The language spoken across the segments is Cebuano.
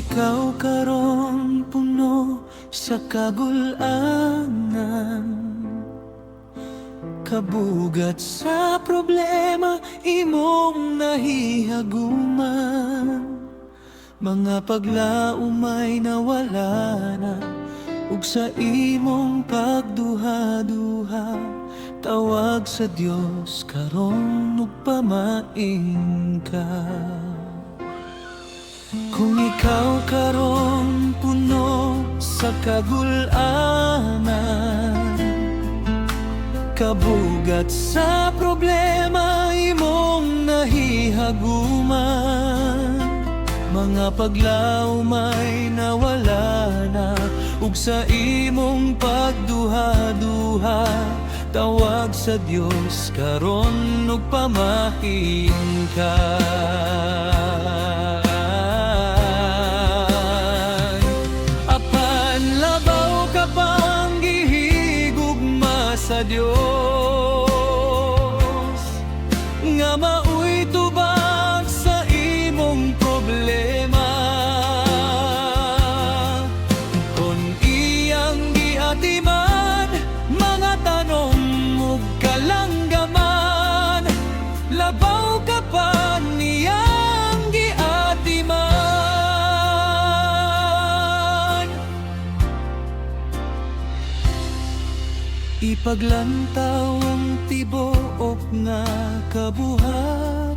Ikaw karon puno sa kagul-angan, kabugat sa problema imong nahihaguman, mga paglaumay nawala na, ug sa imong pagduha-duha, tawag sa Dios karon ug pamain ka. Kung ikaw karon puno sa kagul-angan, kabugat sa problema imong nahihaguman, mga paglaumay nawala na, ug sa imong pagduha-duha, tawag sa Dios karon ug pamain ka. Apan labaw ka pang gihigugma sa Dios nga maoy tubag sa imong problema. Kon iyang giatiman mga tanom ug kalanggaman, labaw ka pa niyang giatiman. Ipaglantaw ang tibuok nga kabuhatan,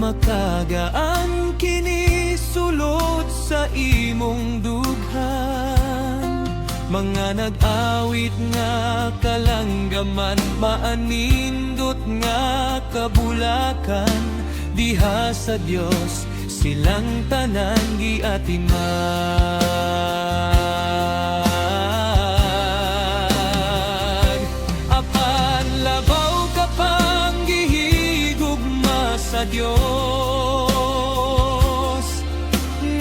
makagaan kini sulod sa imong dughan. Mga nag-awit nga kalanggaman, maanindot nga kabulakan, diha sa Dios silang tanan giatiman. Apan labaw ka pang gihigugma sa Dios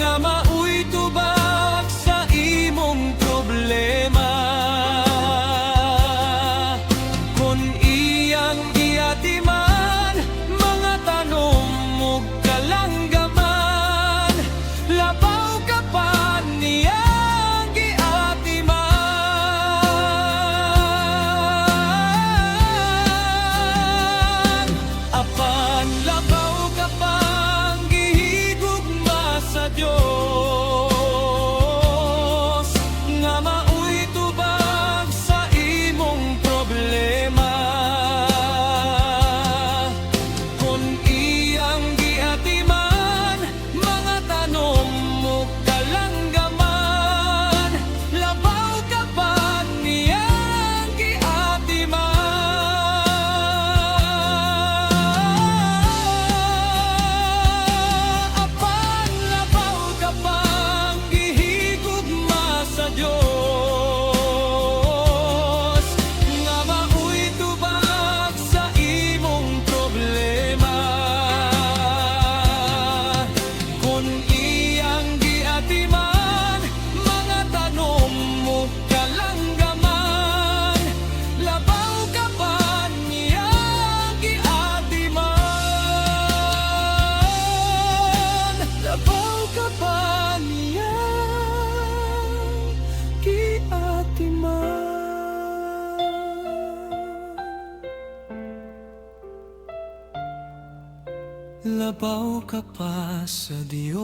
nga maoy tubag sa imong problema. Kon iyang giatiman mga tanom ug kalanggaman, labaw ka pa niyang giatiman. Apan labaw ka pang gihigugma sa Dios nga maoy tubag sa imong problema. Kon iyang giatiman mga tanom ug kalanggaman, labaw ka pa niyang giatiman. Apan labaw ka pang gihigugma sa Dios nga maoy tubag sa imong problema. Kon iyang giatiman mga tanom ug kalanggaman, labaw ka pa niyang giatiman. Labaw ka pa niyang giatiman. Labaw ka pa sa Dios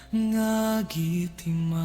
nga gitiman.